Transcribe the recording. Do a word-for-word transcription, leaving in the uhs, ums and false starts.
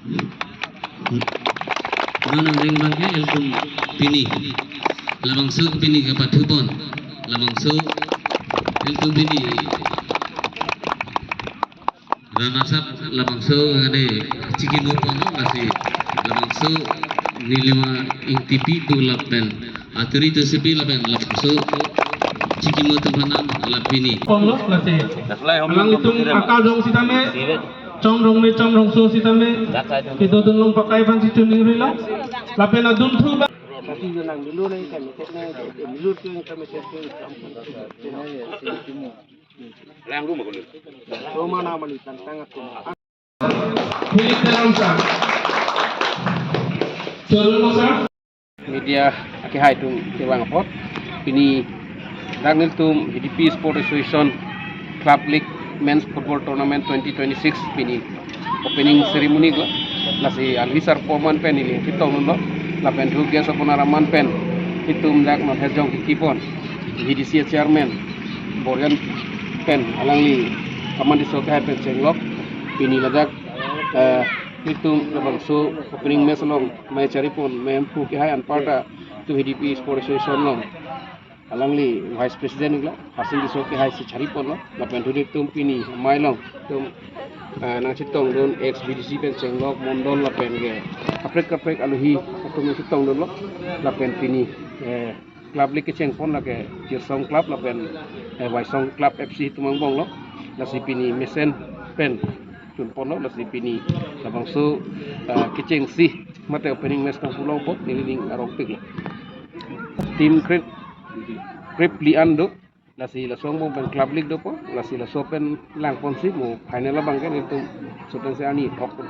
Non angring abangke ilitum pini labangso pini kepathupon. Labangso ilitum pini Rana Sap labangso ane chikimo ponlo, lasi labangso Nilima Ingtipi do lapen Aturi Tusipi lapen labangso chikimo atum aphan nang la pini. Ponlo, lasi alanglitum akadong sitame, chomrong me chomrongso sitame, kedodun long pakai aphan si chuning rilo. Lapen adunthu ba. Langrum aku. Romana mani tangtang aku. Philip Teron sir. Chorolo sir. Media akehai atum kevang apot, pini dak nelitum H D P Sport Association Club League Men's Football Tournament twenty twenty-six pini opening ceremony lo. Lasi alhi sarpo aman pen ili chetongdunlo, lapen thu guest of honor aman pen itum dak non hejong kikipon V D C chairman Borjan pen alangli kaman diso kehai pen chenglok. Pini ladak, eh, itum labangso opening match along mei charipon mei pu kehai anparta itum H D P Sport Association along alangli vice president iklo, Hasing Tisso kehai si chariponlo. Lapen thu itum pini amei along itum, eh, nangchetongdun ex V D C pen chenglok, mondol lapen ke kaprek kaprek alohi atum nangchetongdunlo. Lapen pini, eh, club league kechengpon lake Chirsong Club lapen, eh, Waisong Club F C itum angbonglo. Lasi pini mesen pen chunponlo, lasi pini labangso, eh, kechengsi mate opening match nangpulongpo, neli ning arongpiklo. Team krep, krep li-an do, lasi laso angbong pen club league dopo, lasi laso pen langponsi mo final abangke nelitum laso pensi arni ok.